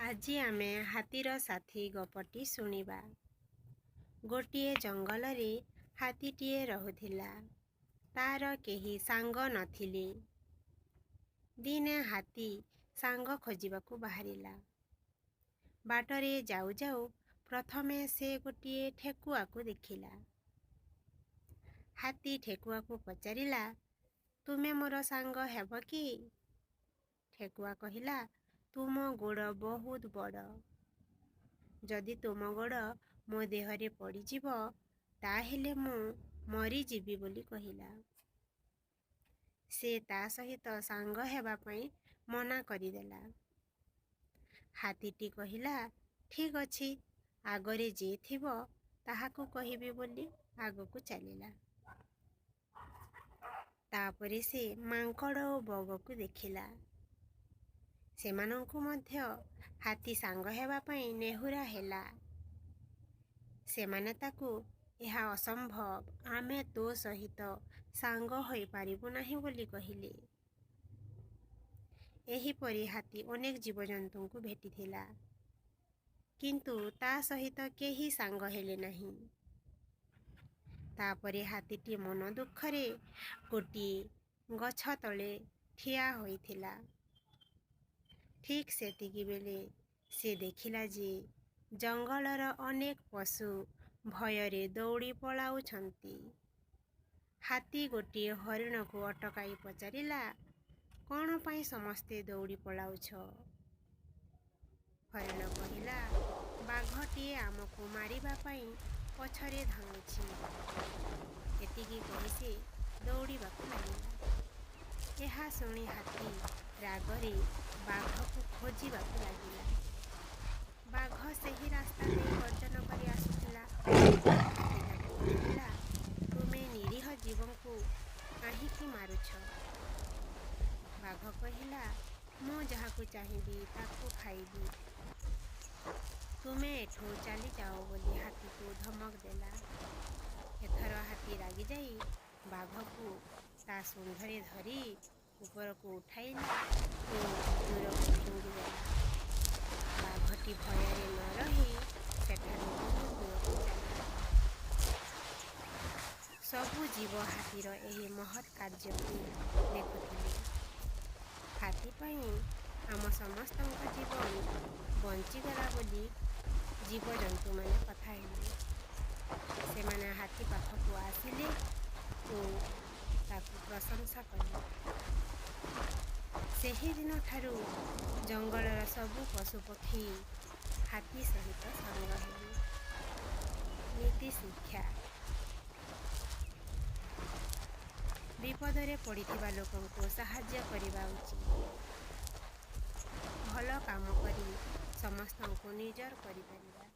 ଆଜି ଆମେ ହାତୀର ସାଥୀ ଗପଟି ଶୁଣିବା। ଗୋଟିଏ ଜଙ୍ଗଲରେ ହାତୀଟିଏ ରହୁଥିଲା। ତାର କେହି ସାଙ୍ଗ ନଥିଲେ। ଦିନେ ହାତୀ ସାଙ୍ଗ ଖୋଜିବାକୁ ବାହାରିଲା। ବାଟରେ ଯାଉ ଯାଉ ପ୍ରଥମେ ସେ ଗୋଟିଏ ଠେକୁଆକୁ ଦେଖିଲା। ହାତୀ ଠେକୁଆକୁ ପଚାରିଲା, ତୁମେ ମୋର ସାଙ୍ଗ ହେବ କି? ଠେକୁଆ କହିଲା, ତୁମ ଗୋଡ଼ ବହୁତ ବଡ଼। ଯଦି ତୁମ ଗୋଡ଼ ମୋ ଦେହରେ ପଡ଼ିଯିବ, ତାହେଲେ ମୁଁ ମରିଯିବି ବୋଲି କହିଲା। ସେ ତା ସହିତ ସାଙ୍ଗ ହେବା ପାଇଁ ମନା କରିଦେଲା। ହାତୀଟି କହିଲା, ଠିକ୍ ଅଛି, ଆଗରେ ଯିଏ ଥିବ ତାହାକୁ କହିବି ବୋଲି ଆଗକୁ ଚାଲିଲା। ତାପରେ ସେ ମାଙ୍କଡ଼ ଓ ବଗକୁ ଦେଖିଲା। ସେମାନଙ୍କୁ ମଧ୍ୟ ହାତୀ ସାଙ୍ଗ ହେବା ପାଇଁ ନେହୁରା ହେଲା। ସେମାନେ ତାକୁ ଏହା ଅସମ୍ଭବ, ଆମେ ତୋ ସହିତ ସାଙ୍ଗ ହୋଇପାରିବୁ ନାହିଁ ବୋଲି କହିଲେ। ଏହିପରି ହାତୀ ଅନେକ ଜୀବଜନ୍ତୁଙ୍କୁ ଭେଟିଥିଲା, କିନ୍ତୁ ତା ସହିତ କେହି ସାଙ୍ଗ ହେଲେ ନାହିଁ। ତାପରେ ହାତୀଟି ମନ ଦୁଃଖରେ ଗୋଟିଏ ଗଛ ତଳେ ଠିଆ ହୋଇଥିଲା। ଠିକ୍ ସେତିକିବେଳେ ସେ ଦେଖିଲା ଯେ ଜଙ୍ଗଲର ଅନେକ ପଶୁ ଭୟରେ ଦୌଡ଼ି ପଳାଉଛନ୍ତି। ହାତୀ ଗୋଟିଏ ହରିଣକୁ ଅଟକାଇ ପଚାରିଲା, କ'ଣ ପାଇଁ ସମସ୍ତେ ଦୌଡ଼ି ପଳାଉଛ? ହରିଣ କହିଲା, ବାଘଟିଏ ଆମକୁ ମାରିବା ପାଇଁ ପଛରେ ଧାଉଁଛି। ଏତିକି କହି ସେ ଦୌଡ଼ିବାକୁ ଲାଗିଲା। ଏହା ଶୁଣି ହାତୀ ରାଗରେ ବାଘକୁ ଖୋଜିବାକୁ ଲାଗିଲା। ବାଘ ସେହି ରାସ୍ତା ଦେଇ ଗର୍ଜନ କରି ଆସୁଥିଲା। ହାତୀ ତାକୁ ପଚାରିଲା, ତୁମେ ନିରୀହ ଜୀବଙ୍କୁ କାହିଁକି ମାରୁଛ? ବାଘ କହିଲା, ମୁଁ ଯାହାକୁ ଚାହିଁବି ତାକୁ ଖାଇବି, ତୁମେ ଏଠୁ ଚାଲିଯାଅ ବୋଲି ହାତୀକୁ ଧମକ ଦେଲା। ଏଥର ହାତୀ ରାଗିଯାଇ ବାଘକୁ ତା ଶୁଣ୍ଢରେ ଧରି ଉପରକୁ ଉଠାଇଲା ଓ ଦୂରକୁ ଫିଙ୍ଗିଦେଲା। ବାଘଟି ଭୟରେ ନ ରହି ସେଠାରୁ ବହୁତ ଦୂରକୁ ଚାଲିଗଲା। ସବୁ ଜୀବ ହାତୀର ଏହି ମହତ୍ କାର୍ଯ୍ୟକୁ ଦେଖୁଥିଲେ। ହାତୀ ପାଇଁ ଆମ ସମସ୍ତଙ୍କ ଜୀବନ ବଞ୍ଚିଗଲା ବୋଲି ଜୀବଜନ୍ତୁମାନେ କଥା ହେଲେ। ସେମାନେ ହାତୀ ପାଖକୁ ଆସିଲେ ଓ ତାକୁ ପ୍ରଶଂସା କଲେ। ସେହିଦିନଠାରୁ ଜଙ୍ଗଲର ସବୁ ପଶୁପକ୍ଷୀ ହାତୀ ସହିତ ସାଙ୍ଗ ହେଲେ। ନୀତି ଶିକ୍ଷା: ବିପଦରେ ପଡ଼ିଥିବା ଲୋକଙ୍କୁ ସାହାଯ୍ୟ କରିବା ଉଚିତ। ଭଲ କାମ କରି ସମସ୍ତଙ୍କୁ ନିଜର କରିପାରିବା।